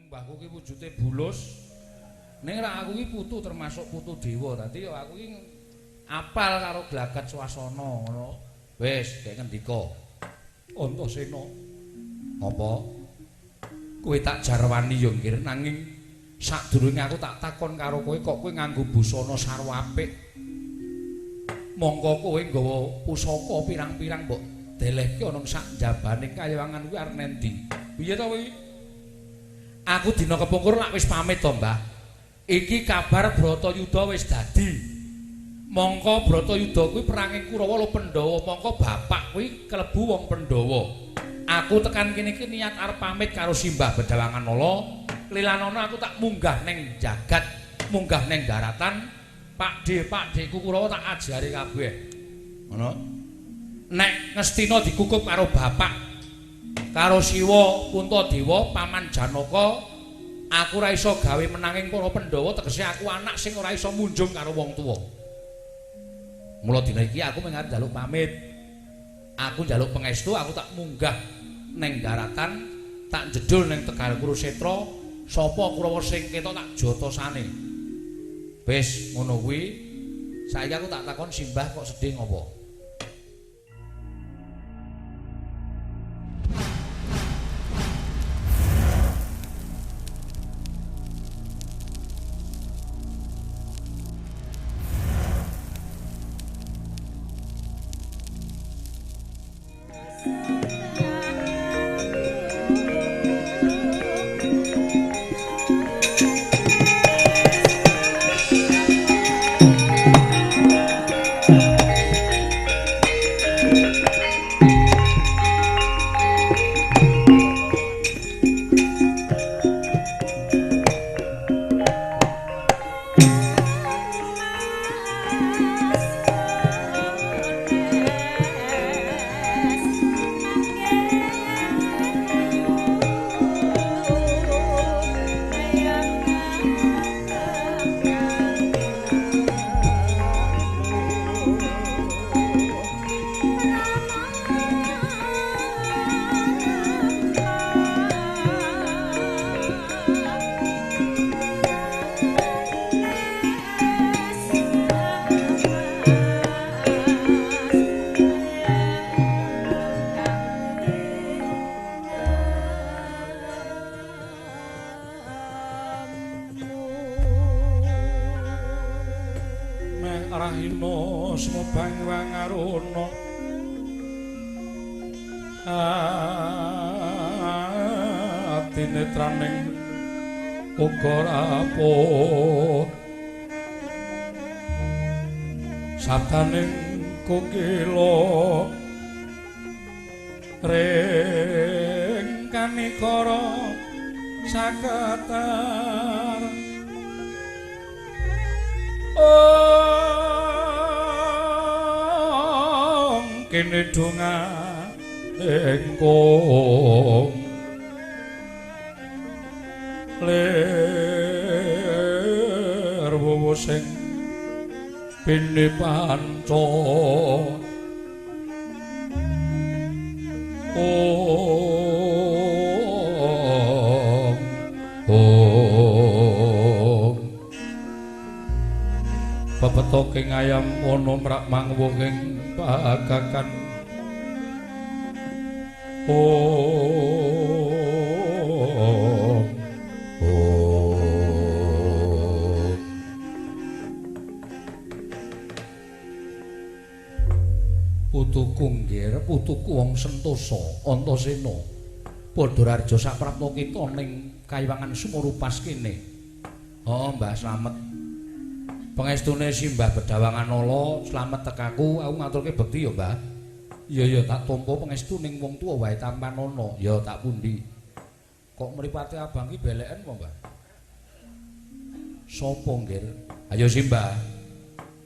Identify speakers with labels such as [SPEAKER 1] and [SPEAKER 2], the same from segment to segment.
[SPEAKER 1] Mbahku ki wujude bulus. Ning ra aku ki putu termasuk putu dewa. Dadi ya aku ki apal karo glagat swasana ngono. Wis, gek ngendika. Antasena. Apa? Kowe tak jarwani ya nggir nanging sadurunge aku tak takon karo kowe kok kowe nganggo busana sarwa apik. Mongko kowe nggawa pusaka pirang-pirang mbok delehke ana sak njabane kayangan kuwi arep nendi? Piye to kowe? Aku dina kepungkur lak wis pamit to, Mbah. Iki kabar Bratayuda wis dadi. Mongko Bratayuda kuwi peranging Kurawa lho Pandhawa, mongko bapak kuwi kelebu wong Pandhawa. Aku tekan kene iki niat arep pamit karo Simbah Bedawangan Nala. Lilanana aku tak munggah ning jagat, munggah ning daratan. Pakdhe, pakdheku Kurawa tak ajari kabeh. Ngono. Nek Ngastina dikukup karo bapak, karo Siwa Puntadewa, Paman Janaka, aku ora iso gawe menanging para Pandhawa, tegese aku anak sing ora iso munjung karo wong tuwa. Mula dina iki aku mung arep njaluk pamit. Aku njaluk pangestu, aku tak munggah ning daratan, tak jedul ning Tegal Kurusetra, sapa Kurawa sing ketok tak jotosane. Wis ngono kuwi. Saiki aku tak takon Simbah kok sedih ngopo? Sabdaning kukila ring kanikara saketar ong kene donga ingkung lir wuwu sing bene panca ong ong pepetoking ayam ana mrak mangwuhing pagakan ong ong. Putuku nggir, putuku wong sentosa, Antasena. Padha raja saprapta kita ning kayiwangan Sumurupas kene. Heeh, Mbah Slamet. Pangestune Simbah Bedawangan Nala, slamet tekaku, aku ngaturke bekti ya, Mbah. Iya ya tak tampa pangestu ning wong tuwa wae tampanana. Ya tak pundi. Kok mripate abang ki beleken apa, Mbah? Sopo nggir? Ayo Simbah.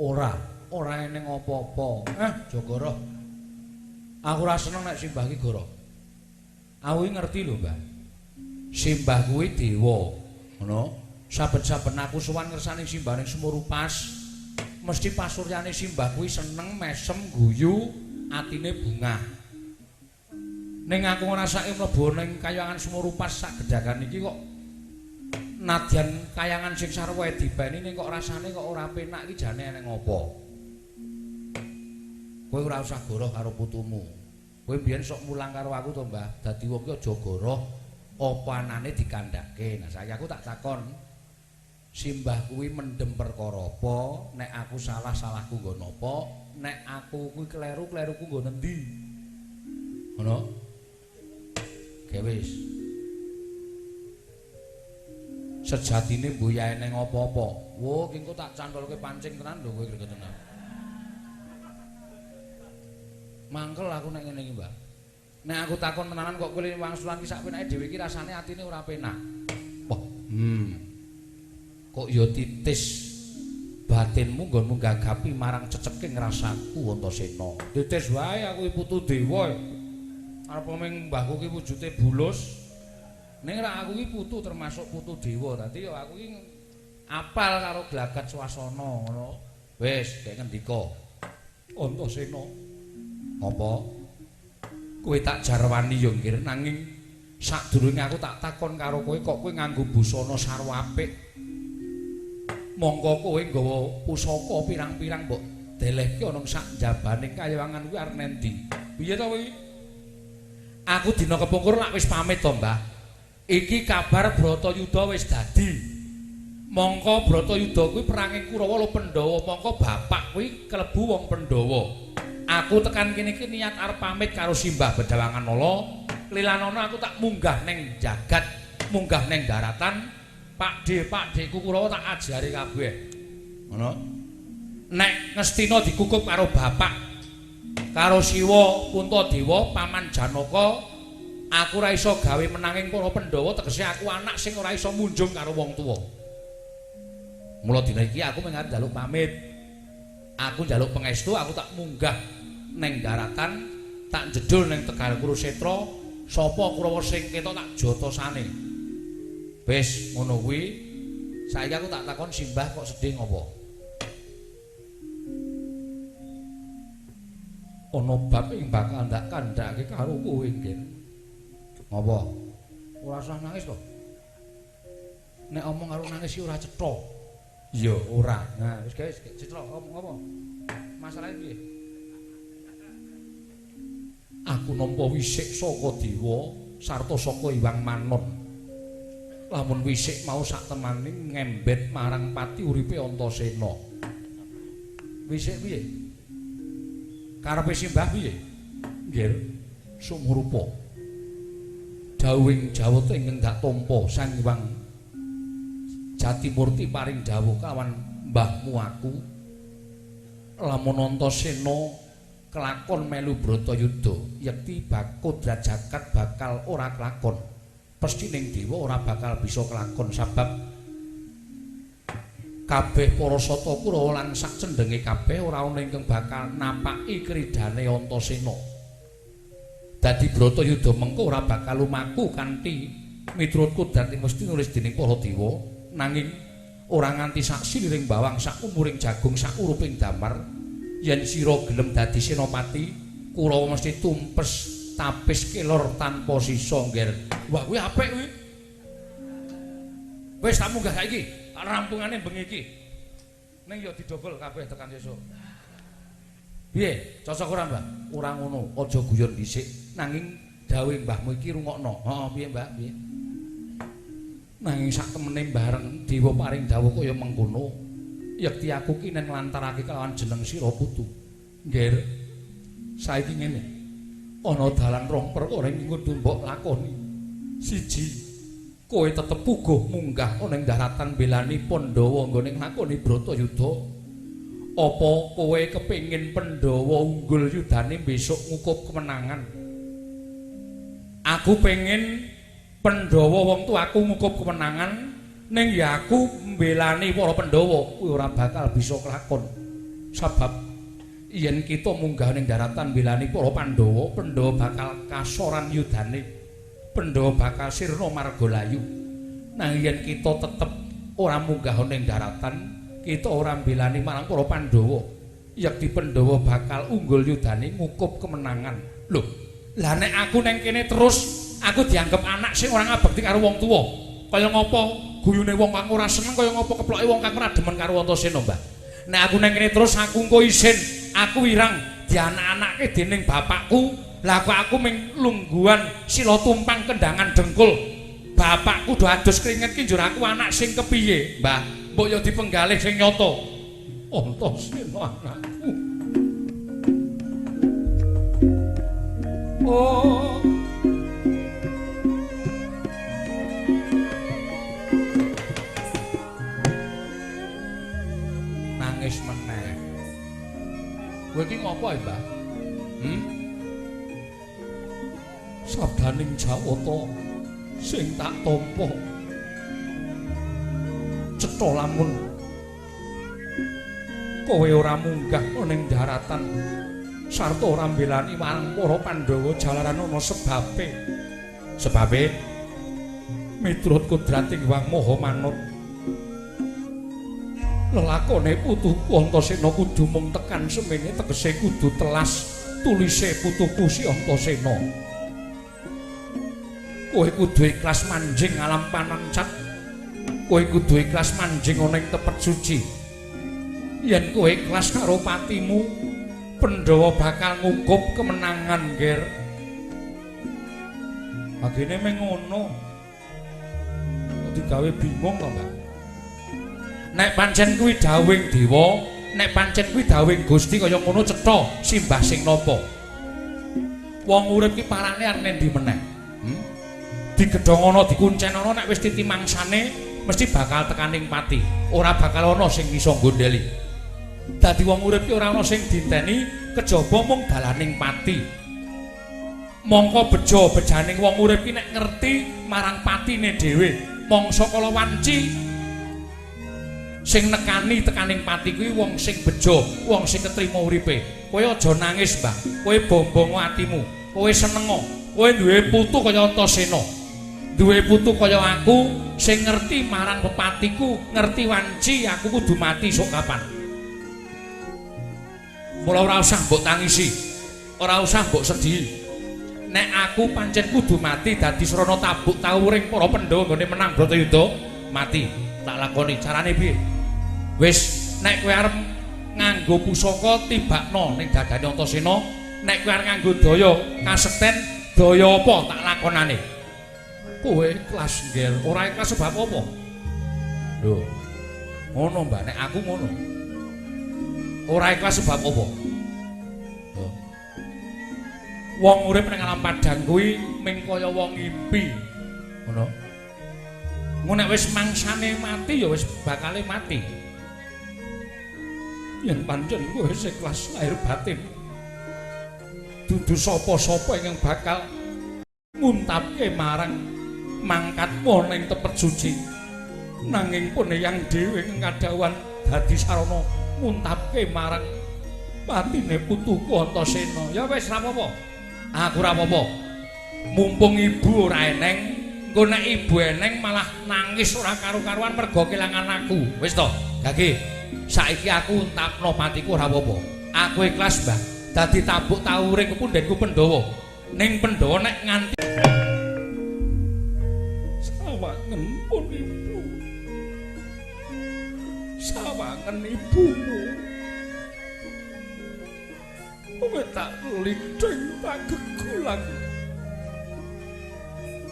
[SPEAKER 1] Ora, ora eneng apa-apa. Jogoro. Aku ora seneng nek Simbah ki goro. Aku ngerti lho, Mbah. Simbah kuwi dewa, ngono. Saben-saben aku sowan ngersani Simbah ning Sumurupas, mesti pasuryane Simbah kuwi seneng, mesem, guyu, atine bungah. Ning aku ngrasake mlebu ning kayangan Sumurupas sak gedhagan iki kok Nadyan kayangan sing sarwa dibani ning kok rasane kok ora penak iki jane eneng apa? Kowe ora usah goroh karo putumu. Kowe mbiyen sok mulang karo aku to, Mbah. Dadi wong ki aja goroh, apa anane dikandhake. Nah, saiki aku tak takon. Simbah kuwi mendem perkara apa? Nek aku salah, salahku nggo napa? Nek aku kuwi kleru, kleruku nggo nendi? Ngono? Oke wis. Sejatine mbuh eneng apa-apa. Wo, ki engko tak cantolke pancing tenan lho kowe greget tenan. Mangkel aku nek ngene iki, Mbah. Nek aku takon tenanan kok kowe wangsulan ki sak penake dhewe iki rasane atine ora penak. Wah, Kok ya titis batinmu nggonmu gagapi marang ceceking rasaku Antasena. Titis wae aku putu dewa. Arep ming mbahku ki wujude bulus. Ning ra aku ki putu termasuk putu dewa. Dadi ya aku ki apal karo glagat swasana ngono. Wis, gek ngendika. Antasena. Apa? Kowe tak jarwani ya nggir, nanging sadurunge aku tak takon karo kowe kok kowe nganggo busana sarwa apik. Mongko kowe nggawa pusaka pirang-pirang mbok delehke ana sak njabane kayangan kuwi arep nendi? Piye to kowe? Aku dina kepungkur lak wis pamit to, Mbah. Iki kabar Bratayuda wis dadi. Mongko Bratayuda kuwi perange Kurawa lho Pandhawa, mongko bapak kuwi kelebu wong Pandhawa. Aku tekan kene iki niat arep pamit karo Simbah Bedawangan Nala. Lilanana aku tak munggah neng jagat, munggah neng daratan. Pakde, pakdeku Kurawa tak ajari kabeh. Ngono. Nek Ngastina dikukup karo bapak, karo Siwa Puntadewa, Paman Janaka, aku ora iso gawe menanging para Pandhawa, tegese aku anak sing ora iso munjung karo wong tuwa. Mula dina iki aku mung arep njaluk pamit. Aku njaluk pangestu, aku tak munggah neng daratan, tak jedul neng Tegal Kurusetra, sapa Kurawa sing ketok tak jotosane. Wis ngono kuwi, saiki aku tak takon Simbah kok sedih ngopo? Ana bab ing bakal ndak kandhake karo kowe nggih. Ngopo? Ora usah nangis to. Nek omong karo nangis iki ora cetha. Iya, ora. Nah, wis guys, cetha omong apa? Masalahe piye? Aku nampa wisik saka dewa sarta saka Hyang Manon. Lamun wisik mau sak temane ngembet marang pati uripe Antasena. Wisik piye? Karepe Simbah piye? Nggih, sumurupa. Dawuhing Jawata ingkang dak tampa Sang Hyang Jatimurti paring dawuh kawan mbahmu aku. Lamun Antasena kelakon melu Bratayuda, yekti bakodrat jagat bakal ora kelakon. Pesti ning dewa ora bakal bisa kelakon sabab kabeh para sata Kurawa lan sak cendhenge kabeh ora ana ingkang bakal napaki kridane Antasena. Dadi Bratayuda mengko ora bakal lumaku kanthi miturut kodrat ing mesti nulis dening para dewa, nanging ora nganti sak siliring bawang, sak umuring jagung, sak uruping damar. Yen sira gelem dadi senopati, Kurawa mesti tumpes tapis kelor tanpa sisa nggir. Wah, kuwi apik kuwi. Wis tak munggah saiki, rampungane bengi iki. Ning ya didobel kabeh tekan sesuk. Piye? Cocok ora, Mbah? Ora ngono, aja guyon dhisik. Nanging dawuhe mbahmu iki rungokno. Heeh, piye, Mbah? Piye? Nanging sak temene bareng dewa paring dawuh kaya mengkono, yekti aku ki nen nglantarake kelawan jeneng sira putu. Nggir. Saiki ngene. Ana dalan rong perkara ing kudu mbok lakoni. Siji, kowe tetep puguh munggah ana ing daratan belani Pandhawa nggone nglakoni Bratayuda. Apa kowe kepengin Pandhawa unggul yudane besok ngukup kemenangan? Aku pengin Pandhawa wong tuaku ngukup kemenangan, ning ya aku mbelani para Pandhawa kuwi ora bakal bisa kelakon. Sebab yen kita munggah ning daratan mbelani para Pandhawa, Pandhawa bakal kasoran yudane. Pandhawa bakal sirna marga layu. Nanging yen kita tetep ora munggah ning daratan, kita ora mbelani marang para Pandhawa, yekti Pandhawa bakal unggul yudane ngukup kemenangan. Lho, lah nek aku neng kene terus aku dianggep anak sing ora ngabekti karo wong tuwa. Kaya ngapa guyune wong kang ora seneng, kaya ngapa keploke wong kang ora demen karo Antasena, Mbah. Nek aku nang kene terus aku engko isin, aku wirang dianak-anake dening bapakku. Lah kok aku ming lungguhan sila tumpang kendangan dengkul. Bapakku do adus keringet ki njur aku anak sing kepiye, Mbah? Mbok yo dipenggalih sing nyata. Antasena anakku. Oh. Nangis meneh. Kowe iki ngopo, Mbah? Sabdaning Jawata sing tak tampa cetha lamun kowe ora munggah ning daratan sarta ora mbelani marang para Pandhawa jalaran ana sebabe. Sebabe miturut kodrating Hyang Maha Manut lelakone putuku Antasena kudu mung tekan semene, tegese kudu telas tulise putuku si Antasena. Kowe kudu ikhlas manjing alam panancat. Kowe kudu ikhlas manjing ana ing tepet suci. Yen kowe ikhlas karo patimu, Pandhawa bakal ngukup kemenangan, Ger. Agene meng ngono. Digawe bingung to, Mbak. Nek pancen kuwi dawuhing dewa, nek pancen kuwi dawuhing Gusti kaya ngono cetha simbah sing napa. Wong urip ki parane arep nendi meneh? Digedhongono, dikuncenono, nek wis titi mangsane mesti bakal tekaning pati. Ora bakal ana sing iso nggondheli. Dadi wong urip ki ora ana sing dinteni kejaba mung dalaning pati. Mongko bejo bejaning wong urip ki nek ngerti marang patine dhewe, mangsa kala wanci sing nekani tekaning pati kuwi wong sing bejo, wong sing ketrima uripe. Kowe aja nangis, Mbah. Kowe bombongo atimu, kowe senengo, kowe duwe putu kaya Antasena. Duwe putu kaya aku sing ngerti marang pepatiku, ngerti wanci aku kudu mati sok kapan. Mula ora usah mbok tangisi, ora usah mbok sedih. Nek aku pancen kudu mati dadi srana tabuk tawuring para Pandhawa nggone menang Bratayuda, mati tak lakoni. Carane piye? Wis nek kowe arep nganggo pusaka tibakno ning dadane Antasena, nek kowe arep nganggo daya kasekten, daya apa tak lakonane? Kowe ikhlas, Ngger. Ora ikhlas sebab apa? Lho. Ngono, Mbah, nek aku ngono. Ora ikhlas sebab apa? Lho. Wong urip ning alam padang kuwi ming kaya wong ngimpi. Ngono. Engko nek wis mangsane mati ya wis bakale mati. Yen pancen kowe wis ikhlas lahir batin, dudu sapa-sapa ingkang bakal nguntapke marang mangkatmu ning tepet suci. Nanging pun yang dhewe ingkang kadhawuhan dadi sarana nguntapke marang patine putuku Antasena. Ya wis ra apa-apa. Aku ora apa-apa. Mumpung ibu ora eneng, engko nek ibu eneng malah nangis ora karu-karuan mergo kelangan aku. Wis to, Gage. Saiki aku untapno patiku ora apa-apa. Aku ikhlas, Mbah. Dadi tabuk tawuring pundhenku Pandhawa. Ning Pandhawa nek nganti sawangen pun ibu, sawangen ibumu, kowe tak lithing tak gegulang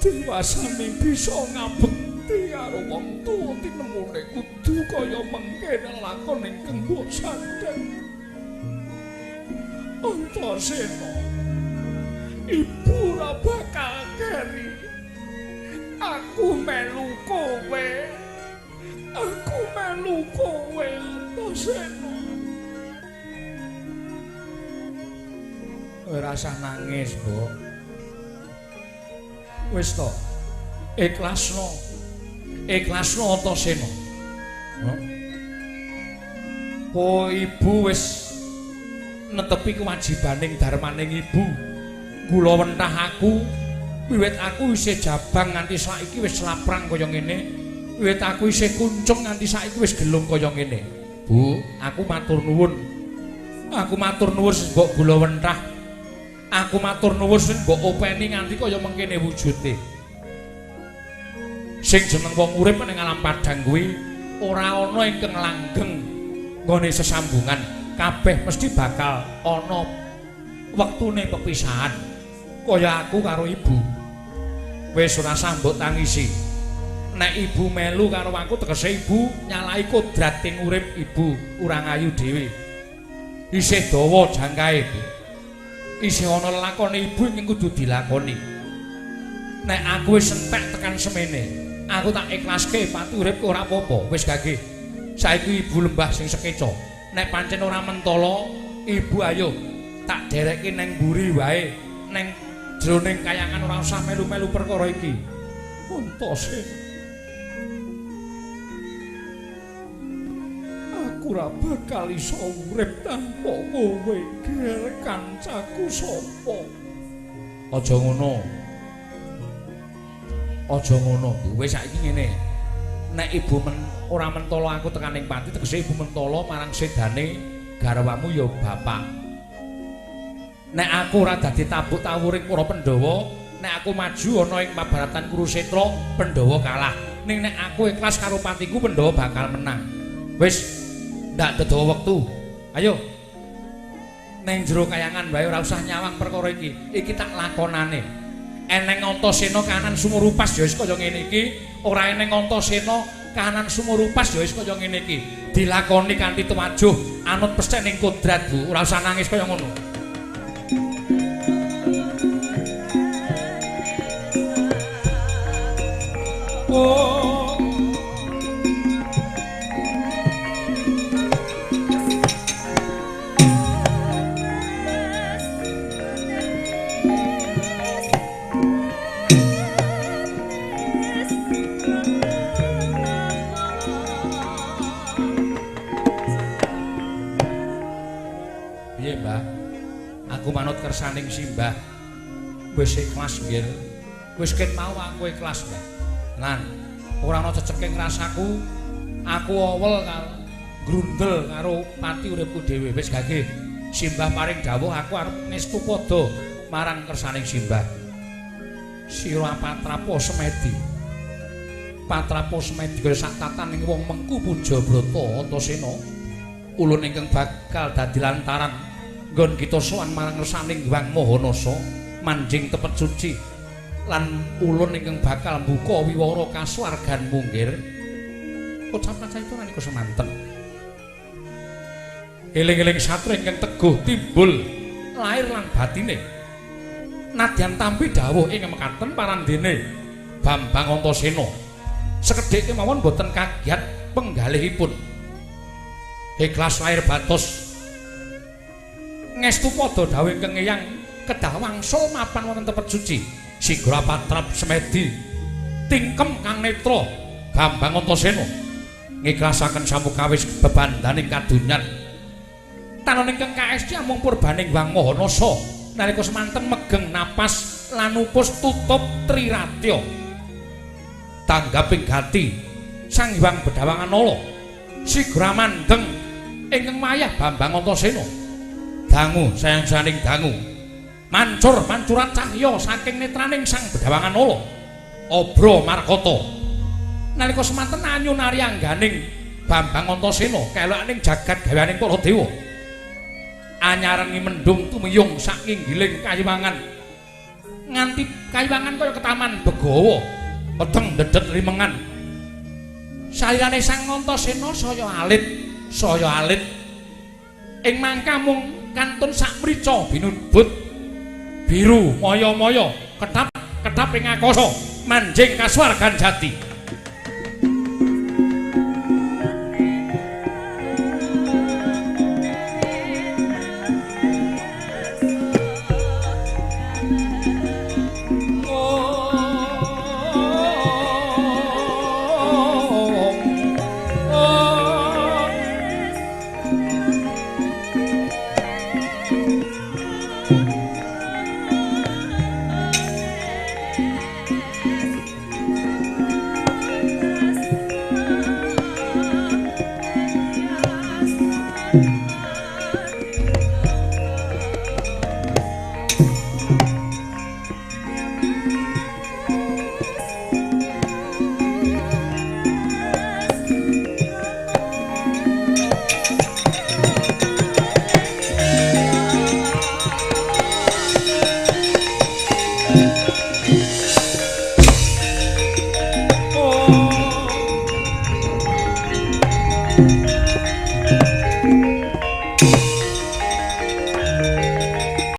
[SPEAKER 1] dewasane bisa ngabekti karo wong tuwa tinemune kudu kaya mengkene lakon ingkang mbok sandhang. Antasena, ibu ora bakal keri. Aku melu kowe. Aku melu kowe, Antasena. Ora usah nangis, Mbok. Wis to. Ikhlasno. Ikhlasno Antasena. Kowe ibu wis netepi kewajibaning darmaning ibu. Gula wentah aku, wiwit aku isih jabang nganti saiki wis laprang kaya ngene, wiwit aku isih kuncung nganti saiki wis gelung kaya ngene. Bu, aku matur nuwun. Aku matur nuwun sing mbok gula wentah. Aku matur nuwun sing mbok openi nganti kaya mengkene wujude. Sing jeneng wong urip ning alam padhang kuwi ora ana ingkang langgeng nggone sesambungan. Kabeh mesti bakal ana wektune pepisahan. Kaya aku karo ibu. Wis ora sambut tangisi. Nek ibu melu karo aku tegese ibu nyalahi kodrat ing urip ibu ora ngayu dhewe. Isih dawa jangkae. Isih ana lelakone ibu ing kudu dilakoni. Nek aku wis entek tekan semene, aku tak ikhlaske pati uripku ora apa-apa, wis gage. Saiki ibu lembah sing sekeca. Nek pancen ora mentala, ibu ayo tak derekke neng mburi wae, neng jroning kayangan ora usah melu-melu perkara iki. Antasena, aku ora bakal iso urip tanpa kowe, ger kancaku sapa? Aja ngono. Aja ngono, Bu. Wis saiki ngene. Nek ibu ora mentala aku tekan ing pati, tegese ibu mentala marang sedane garwamu ya bapak. Nek aku ora dadi tabuk tawuring para Pandhawa, nek aku maju ana ing pabaratan Kurusetra, Pandhawa kalah. Ning nek aku ikhlas karo patiku, Pandhawa bakal menang. Wis ndak dedawa wektu. Ayo. Neng jero kayangan wae ora usah nyawang perkara iki. Iki tak lakonane. Eneng Antasena kanan sumurupas ya wis kaya ngene iki, ora eneng Antasena kanan sumurupas ya wis kaya ngene iki. Dilakoni kanthi tuwajuh, anut pesthening kodrat, Bu. Ora usah nangis kaya ngono. Oh. Piye, Mbah? Aku manut kersaning Simbah. Wis ikhlas nggih. Wis ket mau aku ikhlas, Mbah. Lan ora ana ceceking rasaku, aku awel karo grundel karo pati uripku dhewe. Wis gage Simbah paring dawuh aku arep ngestu padha marang kersaning Simbah. Sira patrapo semedi. Patrapo semedi kaya sak tataning wong mengku puja brata Antasena. Ulun ingkang bakal dadi lantaran nggon kita sowan marang ngersaning Hyang Maha Nasa manjing tepet suci lan ulun ingkang bakal mbuka wiwara kasuwargan munggir. Kocap kaca nalika semanten. Eling-eling satria ingkang teguh timbul lahir lan batine. Nadyan tampi dawuh ing mekaten parandene Bambang Antasena. Sekedhik kemawon boten kagiat penggalihipun. Ikhlas lahir batos ngestu padha dawuh ingkang Eyang kedah wangsul mapan wonten tepet suci. Sigra patrap semedi tingkem kang netra Bambang Antasena ngiklasaken samukawis bebandaning kadonyan. Tanon ingkang kaesti amung purbaning Hyang Maha Nasa nalika semanten megeng napas lan upus tutup triratya. Tanggaping gati Sang Hyang Bedhawang Anala sigra mandeng ingkang mayah Bambang Antasena. Dangu sayang-saning dangu. Mancur mancuran cahya saking netraning Sang Bedhawang Anala. Obra markata. Nalika semanten anyunari angganing Bambang Antasena kelokaning jagat gaweaning para dewa. Anyarengi mendung tumiyung sak nginggiling kayiwangan. Nganti kayiwangan kaya ketaman begawa, peteng dedet limengan. Salirane Sang Antasena saya alit, saya alit. Ing mangka mung kantun sak mrica binubut biru maya-maya ketap-ketap ing akasa manjing kasuwargan jati.